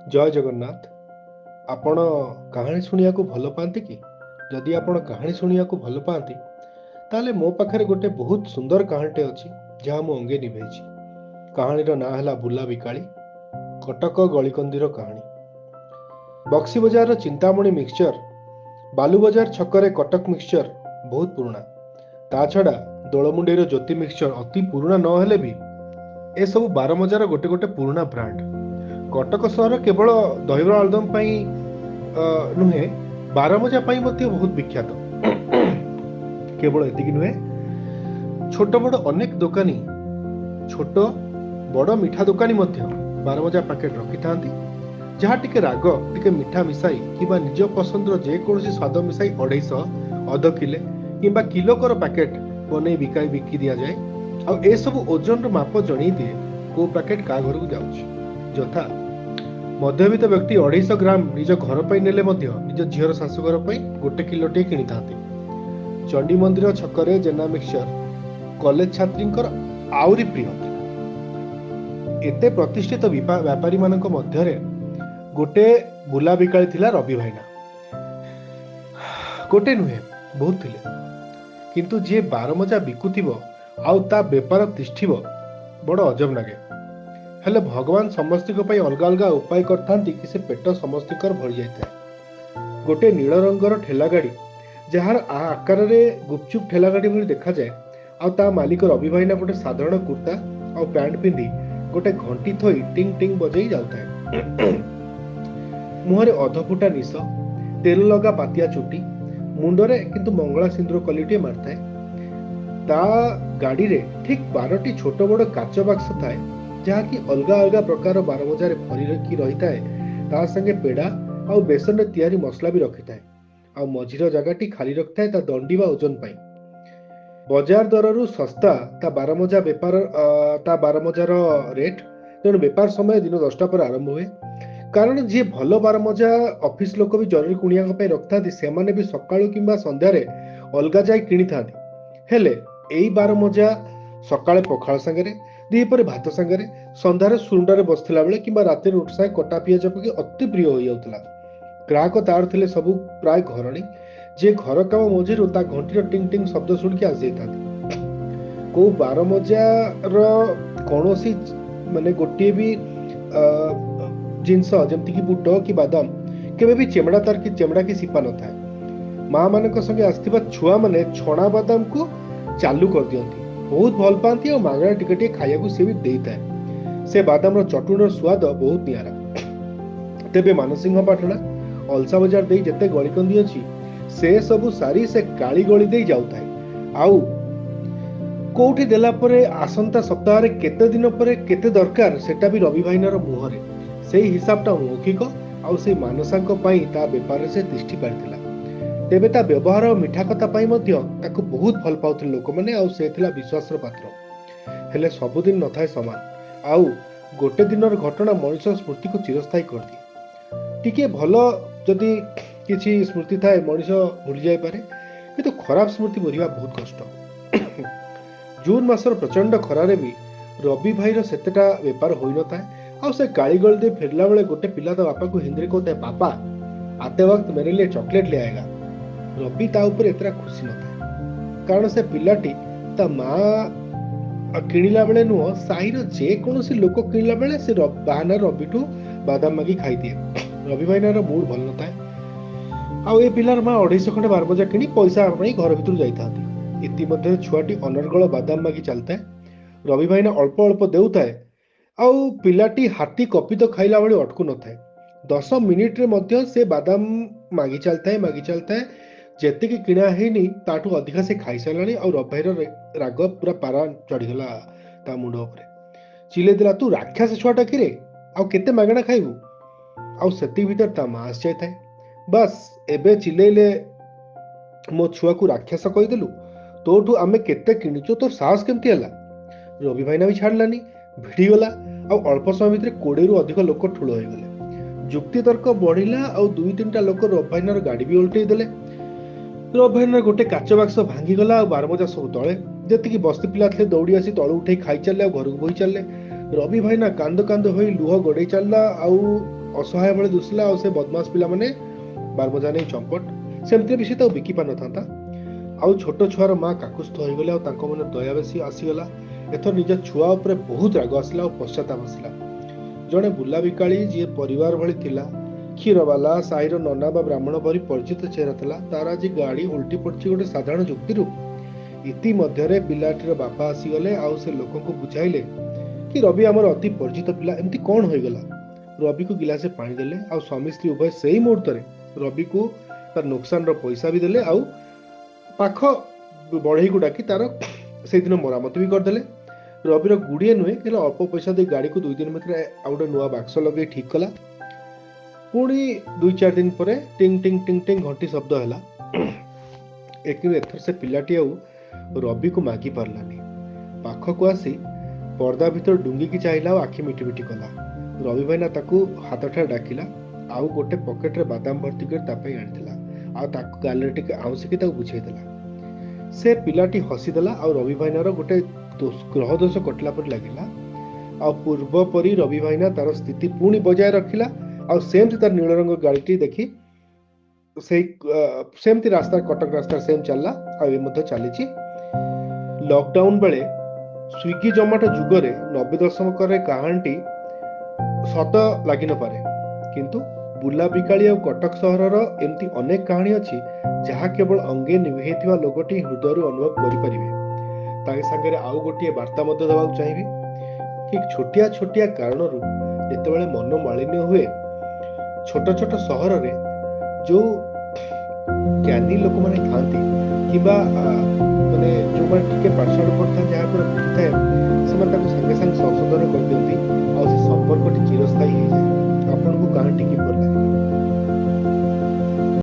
ଜୟ ଜଗନ୍ନାଥ। ଆପଣ କାହାଣୀ ଶୁଣିବାକୁ ଭଲ ପାଆନ୍ତି କି? ଯଦି ଆପଣ କାହାଣୀ ଶୁଣିବାକୁ ଭଲ ପାଆନ୍ତି, ତାହେଲେ ମୋ ପାଖରେ ଗୋଟେ ବହୁତ ସୁନ୍ଦର କାହାଣୀଟେ ଅଛି, ଯାହା ମୁଁ ଅଙ୍ଗେ ନିଭେଇଛି। କାହାଣୀର ନାଁ ହେଲା ବୁଲା ବିକାଳି, କଟକ ଗଳିକନ୍ଦିର କାହାଣୀ। ବକ୍ସି ବଜାରର ଚିନ୍ତାମଣି ମିକ୍ସଚର, ବାଲୁବଜାର ଛକରେ କଟକ ମିକ୍ସଚର ବହୁତ ପୁରୁଣା। ତା ଛଡ଼ା ଦୋଳମୁଣ୍ଡେଇର ଜ୍ୟୋତି ମିକ୍ସଚର ଅତି ପୁରୁଣା ନ ହେଲେ ବି ଏସବୁ ବାରମଜାର ଗୋଟେ ଗୋଟେ ପୁରୁଣା ବ୍ରାଣ୍ଡ। କଟକ ସହର କେବଳ ଦହିବରା ଆଳୁଦମ ପାଇଁ ନୁହେଁ, ବାରମଜା ପାଇଁ ମଧ୍ୟ ବହୁତ ବିଖ୍ୟାତ। କେବଳ ଏତିକି ନୁହେଁ, ଛୋଟ ବଡ଼ ଅନେକ ଦୋକାନୀ, ଛୋଟ ବଡ଼ ମିଠା ଦୋକାନୀ ମଧ୍ୟ ବାରମଜା ପ୍ୟାକେଟ ରଖିଥାନ୍ତି, ଯାହା ଟିକେ ରାଗ ଟିକେ ମିଠା ମିଶାଇ କିମ୍ବା ନିଜ ପସନ୍ଦର ଯେକୌଣସି ସ୍ୱାଦ ମିଶାଇ 250, ଅଧ କିଲେ କିମ୍ବା କିଲୋକର ପ୍ୟାକେଟ ବନେଇ ବିକି ଦିଆଯାଏ। ଆଉ ଏସବୁ ଓଜନର ମାପ ଜଣେଇ ଦିଏ କୋଉ ପ୍ୟାକେଟ କାହା ଘରକୁ ଯାଉଛି। ଯଥା ମଧ୍ୟବିତ୍ତ ବ୍ୟକ୍ତି 250 ଗ୍ରାମ ନିଜ ଘର ପାଇଁ ନେଲେ ମଧ୍ୟ ନିଜ ଝିଅର ଶାଶୁଘର ପାଇଁ 1 କିଲୋଟିଏ କିଣିଥାନ୍ତି। ଚଣ୍ଡୀ ମନ୍ଦିର ଛକରେ ଜେନା ମିକ୍ସଚର କଲେଜ ଛାତ୍ରୀଙ୍କର ଆହୁରି ପ୍ରିୟ ଥିଲା। ଏତେ ପ୍ରତିଷ୍ଠିତ ବ୍ୟାପାରୀମାନଙ୍କ ମଧ୍ୟରେ ଗୋଟେ ବୁଲା ବିକାଳି ଥିଲା ରବି ଭାଇନା। ଗୋଟେ ନୁହେଁ, ବହୁତ ଥିଲେ, କିନ୍ତୁ ଯିଏ ବାରମଜା ବିକୁଥିବ ଆଉ ତା ବେପାର ତିଷ୍ଠିବ, ବଡ଼ ଅଜବ ଲାଗେ। ହେଲେ ଭଗବାନ ସମସ୍ତଙ୍କ ପାଇଁ ଅଲଗା ଅଲଗା ଉପାୟ କରିଥାନ୍ତି କି ସେ ପେଟ ସମସ୍ତଙ୍କର ଭରି ଯାଇଥାଏ। ଗୋଟେ ନୀଳ ରଙ୍ଗର ଠେଲା ଗାଡ଼ି, ଯାହାର ଆକାରରେ ଗୁପଚୁପ ଠେଲା ଗାଡ଼ି ଭଳି ଦେଖାଯାଏ, ଆଉ ତା ମାଲିକ ରବି ଭାଇନା ଗୋଟେ ସାଧାରଣ କୁର୍ତ୍ତା ଆଉ ପ୍ୟାଣ୍ଟ ପିନ୍ଧି ଗୋଟେ ଘଣ୍ଟି ଥୋଇ ଟିଂ ଟିଂ ବଜେଇ ଯାଉଥାଏ। ମୁହଁରେ ଅଧଫୁଟା ନିଶ, ତେଲ ଲଗା ପାତିଆ ଚୁଟି, ମୁଣ୍ଡରେ କିନ୍ତୁ ମଙ୍ଗଳା ସିନ୍ଦୁର କଲିଟିଏ ମାରିଥାଏ। ତା ଗାଡ଼ିରେ ଠିକ 12ଟି ଛୋଟ ବଡ଼ କାଚ ବାକ୍ସ ଥାଏ, ଯାହାକି ଅଲଗା ଅଲଗା ପ୍ରକାର ବାରମଜାରେ ଭରି ରଖି ରହିଥାଏ। ତା ସାଙ୍ଗେ ପେଡ଼ା ଆଉ ବେସନରେ ତିଆରି ମସଲା ବି ରଖିଥାଏ, ଆଉ ମଝିର ଜାଗାଟି ଖାଲି ରଖିଥାଏ ତା ଦଣ୍ଡି ବା ଓଜନ ପାଇଁ। ବଜାର ଦରରୁ ଶସ୍ତା ତା ବାରମଜା ବେପାର, ତା ବାରମଜାର ରେଟ୍। ତେଣୁ ବେପାର ସମୟ ଦିନ 10ଟା ପରେ ଆରମ୍ଭ ହୁଏ, କାରଣ ଯିଏ ଭଲ ବାରମଜା ଅଫିସ ଲୋକ ବି ଜରୁରୀ କୁଣିଆଙ୍କ ପାଇଁ ରଖିଥାନ୍ତି, ସେମାନେ ବି ସକାଳୁ କିମ୍ବା ସନ୍ଧ୍ୟାରେ ଅଲଗା ଯାଇ କିଣିଥାନ୍ତି। ହେଲେ ଏଇ ବାରମଜା ସକାଳେ ପଖାଳ ସାଙ୍ଗରେ, ଦ୍ୱିପହରେ ଭାତ ସାଙ୍ଗରେ, ସନ୍ଧ୍ୟାରେ ସୁରୁଣ୍ଡାରେ ବସିଥିଲା ବେଳେ କିମ୍ବା ରାତିରେ ରୁଟି ସାଙ୍ଗେ କଟା ପିଆଜ ପକେଇ ଅତି ପ୍ରିୟ ହୋଇଯାଉଥିଲା। ଗ୍ରାହକ ତାର ଥିଲେ ସବୁ ପ୍ରାୟ ଘରଣୀ, ଯିଏ ଘର କାମ ମଝିରୁ ତା ଘଣ୍ଟିର ଟିଂ ଟିଂ ଶବ୍ଦ ଶୁଣିକି ଆସିଯାଇଥାନ୍ତି। କୋଉ ବାରମଜାର କୌଣସି ମାନେ ଗୋଟିଏ ବି ଜିନିଷ, ଯେମିତିକି ବୁଟ କି ବାଦାମ, କେବେ ବି ଚେମଡ଼ା ତାର କି ଚେମଡ଼ା କି ସିପା ନଥାଏ। ମା ମାନଙ୍କ ସଙ୍ଗେ ଆସିଥିବା ଛୁଆମାନେ ଛଣା ବାଦାମକୁ ଚାଲୁ କରିଦିଅନ୍ତି, ବହୁତ ଭଲ ପାଆନ୍ତି, ଆଉ ମାଗଣା ଟିକେ ଟିକେ ଖାଇବାକୁ ସେ ବି ଦେଇଥାଏ। ସେ ବାଦାମର ଚଟୁଣିର ସ୍ୱାଦ ବହୁତ ନିଆରା। ତେବେ ମାନସିଂହ ପାଟଣା, ଅଲସା ବଜାର ଦେଇ ଯେତେ ଗଳିକନ୍ଦି ଅଛି ସେ ସବୁ ସାରି ସେ କାଳି ଗଳି ଦେଇ ଯାଉଥାଏ। ଆଉ କୋଉଠି ଦେଲା ପରେ ଆସନ୍ତା ସପ୍ତାହରେ କେତେ ଦିନ ପରେ କେତେ ଦରକାର, ସେଟା ବି ରବି ଭାଇନାର ମୁହଁରେ। ସେଇ ହିସାବଟା ମୌଖିକ, ଆଉ ସେଇ ମାନସାଙ୍କ ପାଇଁ ତା ବେପାରରେ ସେ ତିଷ୍ଠି ପାରିଥିଲା। ତେବେ ତା ବ୍ୟବହାର ଆଉ ମିଠା କଥା ପାଇଁ ମଧ୍ୟ ତାକୁ ବହୁତ ଭଲ ପାଉଥିଲେ ଲୋକମାନେ, ଆଉ ସେ ଥିଲା ବିଶ୍ୱାସର ପାତ୍ର। ହେଲେ ସବୁଦିନ ନଥାଏ ସମାନ, ଆଉ ଗୋଟେ ଦିନର ଘଟଣା ମଣିଷ ସ୍ମୃତିକୁ ଚିରସ୍ଥାୟୀ କରିଦିଏ। ଟିକେ ଭଲ ଯଦି କିଛି ସ୍ମୃତି ଥାଏ ମଣିଷ ଭୁଲି ଯାଇପାରେ, କିନ୍ତୁ ଖରାପ ସ୍ମୃତି ଭୁଲିବା ବହୁତ କଷ୍ଟ। ଜୁନ୍ ମାସର ପ୍ରଚଣ୍ଡ ଖରାରେ ବି ରବି ଭାଇର ସେତେଟା ବେପାର ହୋଇନଥାଏ। ଆଉ ସେ ଗାଳି ଗଳି ଦେଇ ଫେରିଲା ବେଳେ ଗୋଟେ ପିଲା ତା ବାପାକୁ ହିନ୍ଦୀରେ କହୁଥାଏ, ବାପା ଆତେ ବକ୍ତ ମେରେ ଲିଏ ଚକୋଲେଟ ଲେ ଆଏଗା। ରବି ତା ଉପରେ ଏତେଟା ଖୁସି ନଥାଏ, କାରଣ ସେ ପିଲାଟି ତା ମା କିଣିଲା ବେଳେ ନୁହଁ, ସାହିର ଯେକୌଣସି ଲୋକ କିଣିଲା ବେଳେ ସେ ବାହାନାରେ ରବିଠୁ ବାଦାମ ମାଗି ଖାଇଦିଏ। ରବି ଭାଇନାର ମୁଡ୍ ଭଲ ନଥାଏ, ଆଉ ଏ ପିଲାର ମା 250 ଖଣ୍ଡେ ବାରମଜା କିଣି ପଇସା ପାଇଁ ଘର ଭିତରୁ ଯାଇଥାନ୍ତି। ଇତିମଧ୍ୟରେ ଛୁଆଟି ଅନର୍ଗଳ ବାଦାମ ମାଗି ଚାଲିଥାଏ। ରବି ଭାଇନା ଅଳ୍ପ ଅଳ୍ପ ଦେଉଥାଏ, ଆଉ ପିଲାଟି ହାତୀ କପିତ ଖାଇଲା ଭଳି ଅଟକୁ ନଥାଏ। 10 ମିନିଟରେ ମଧ୍ୟ ସେ ବାଦାମ ମାଗି ଚାଲିଥାଏ, ମାଗି ଚାଲିଥାଏ। ଯେତିକି କିଣା ହେଇନି ତାଠୁ ଅଧିକା ସେ ଖାଇସାରିଲାଣି। ଆଉ ରବି ଭାଇର ରାଗ ପୁରା ପାରା ଚଢିଗଲା ତା ମୁଣ୍ଡ ଉପରେ। ଚିଲେଇ ଦେଲା, ତୁ ରାକ୍ଷସ ଛୁଆଟା କିରେ, ଆଉ କେତେ ମାଗଣା ଖାଇବୁ? ଆଉ ସେତିକି ଭିତରେ ତା ମା ଆସିଯାଇଥାଏ। ବାସ୍ ଏବେ ଚିଲେଇଲେ, ମୋ ଛୁଆକୁ ରାକ୍ଷସ କହିଦେଲୁ, ତୋଠୁ ଆମେ କେତେ କିଣିଛୁ, ତୋର ସାହସ କେମିତି ହେଲା? ରବି ଭାଇନା ବି ଛାଡ଼ିଲାନି, ଭିଡ଼ିଗଲା। ଆଉ ଅଳ୍ପ ସମୟ ଭିତରେ 20ରୁ ଅଧିକ ଲୋକ ଠୁଳ ହେଇଗଲେ। ଯୁକ୍ତିତର୍କ ବଢିଲା, ଆଉ 2-3ଟା ଲୋକ ରବି ଭାଇନାର ଗାଡ଼ି ବି ଓଲଟେଇ ଦେଲେ। ରବି ଭାଇନାର ଗୋଟେ କାଚ ବାକ୍ସ ଭାଙ୍ଗିଗଲା, ଆଉ ବାରମଜା ସବୁ ତଳେ। ଯେତିକି ବସ୍ତି ପିଲା ଥିଲେ ଦୌଡ଼ି ଆସି ତଳୁ ଉଠେଇ ଖାଇ ଚାଲିଲେ, ଆଉ ଘରକୁ ବୋହି ଚାଲିଲେ। ରବି ଭାଇନା କାନ୍ଦ କାନ୍ଦ ହୋଇ ଲୁହ ଗଡ଼େଇ ଚାଲିଲା, ଆଉ ଅସହାୟ ଭଳି ଦୁଶିଲା ଆଉ ସେ ବଦମାସ ପିଲାମାନେ ବାରମଜା ନେଇ ଚମ୍ପଟ। ସେମିତିରେ ବି ସେ ତାକୁ ବିକି ପାରିନଥାନ୍ତା। ଆଉ ଛୋଟ ଛୁଆର ମା କାକୁସ୍ଥ ହୋଇଗଲେ ଆଉ ତାଙ୍କ ମନରେ ଦୟା ବେଶୀ ଆସିଗଲା। ଏଥର ନିଜ ଛୁଆ ଉପରେ ବହୁତ ରାଗ ଆସିଲା ଆଉ ପଶ୍ଚାତାପ ଆସିଲା। ଜଣେ ବୁଲା ବିକାଳି ଯିଏ ପରିବାର ଭଳି ଥିଲା, କ୍ଷୀରବାଲା, ସାହିର ନନା ବା ବ୍ରାହ୍ମଣ ପରି ପରିଚିତ ଚେହେରା ଥିଲା, ତାର ଆଜି ଗାଡ଼ି ଓଲଟି ପଡ଼ିଛି ଗୋଟେ ସାଧାରଣ ଯୁକ୍ତିରୁ। ଇତିମଧ୍ୟରେ ପିଲାଟିର ବାପା ଆସିଗଲେ ଆଉ ସେ ଲୋକଙ୍କୁ ବୁଝାଇଲେ କି ରବି ଆମର ଅତି ପରିଚିତ ପିଲା, ଏମିତି କ'ଣ ହୋଇଗଲା। ରବିକୁ ଗିଲାସେ ପାଣି ଦେଲେ ଆଉ ସ୍ୱାମୀ ସ୍ତ୍ରୀ ଉଭୟ ସେଇ ମୁହୂର୍ତ୍ତରେ ରବିକୁ ତାର ନୋକସାନର ପଇସା ବି ଦେଲେ ଆଉ ପାଖ ବଢ଼େଇକୁ ଡାକି ତାର ସେଇଦିନ ମରାମତି ବି କରିଦେଲେ। ରବିର ଗୁଡ଼ିଏ ନୁହେଁ, ହେଲେ ଅଳ୍ପ ପଇସା ଦେଇ ଗାଡ଼ିକୁ 2 ଦିନ ଭିତରେ ଆଉ ଗୋଟେ ନୂଆ ବାକ୍ସ ଲଗେଇ ଠିକ୍ କଲା। ପୁଣି 2-4 ଦିନ ପରେ ଟିଂ ଟିଂ ଟିଂ ଟିଂ ଘଣ୍ଟି ଶବ୍ଦ ହେଲା। କିନ୍ତୁ ଏଥର ସେ ପିଲାଟି ଆଉ ରବିକୁ ମାଗି ପାରିଲାନି। ପାଖକୁ ଆସି ପର୍ଦ୍ଦା ଭିତରେ ଡୁଙ୍ଗିକି ଚାହିଁଲା ଆଉ ଆଖି ମିଟି ମିଟି କଲା। ରବି ଭାଇନା ତାକୁ ହାତଠାରି ଡାକିଲା ଆଉ ଗୋଟେ ପକେଟରେ ବାଦାମ ଭର୍ତ୍ତି କରି ତା ପାଇଁ ଆଣିଥିଲା ଆଉ ତାକୁ ଗାଲରେ ଟିକେ ଆଉଁସିକି ତାକୁ ବୁଝେଇଦେଲା। ସେ ପିଲାଟି ହସିଦେଲା ଆଉ ରବି ଭାଇନାର ଗୋଟେ ଗ୍ରହ ଦୋଷ କଟିଲା ପରି ଲାଗିଲା। ଆଉ ପୂର୍ବ ପରି ରବି ଭାଇନା ତାର ସ୍ଥିତି ପୁଣି ବଜାୟ ରଖିଲା ଆଉ ସେମିତି ତାର ନୀଳ ରଙ୍ଗ ଗାଡ଼ିଟି ଦେଖି ସେଇ ସେମିତି ରାସ୍ତା, କଟକ ରାସ୍ତା ସେମ୍ ଚାଲିଲା ଆଉ ଏବେ ମଧ୍ୟ ଚାଲିଛି। ଲକଡାଉନ ବେଳେ ସ୍ୱିଗି ଜମାଟୋ ଯୁଗରେ 90 ଦଶକରେ କାହାଣୀଟି ସତ ଲାଗି ନପାରେ, କିନ୍ତୁ ବୁଲା ବିକାଳି ଆଉ କଟକ ସହରର ଏମିତି ଅନେକ କାହାଣୀ ଅଛି ଯାହା କେବଳ ଅଙ୍ଗେ ନିଭେଇଥିବା ଲୋକଟି ହୃଦୟରୁ ଅନୁଭବ କରିପାରିବେ। ତାଙ୍କ ସାଙ୍ଗରେ ଆଉ ଗୋଟିଏ ବାର୍ତ୍ତା ମଧ୍ୟ ଦେବାକୁ ଚାହିଁବି କି ଛୋଟିଆ ଛୋଟିଆ କାରଣରୁ ଯେତେବେଳେ ମନ ମାଳିନ୍ୟ ହୁଏ, ଛୋଟ ଛୋଟ ସହରରେ ଯୋଉ ଜ୍ଞାନୀ ଲୋକମାନେ ଥାଆନ୍ତି କିମ୍ବା ମାନେ ଯୋଉମାନେ ଟିକେ ପାଠଶାଠ ପଢ଼ିଥାନ୍ତି, ଯାହା ଉପରେ ବୁଦ୍ଧି ଥାଏ, ସେମାନେ ତାକୁ ସାଙ୍ଗେ ସାଙ୍ଗେ ସଂଶୋଧନ କରିଦିଅନ୍ତି ଆଉ ସେ ସମ୍ପର୍କଟି ଚିରସ୍ଥାୟୀ ହେଇଯାଏ। ଆପଣଙ୍କୁ କାହାଣୀଟି କିପରି ଲାଗିଲା?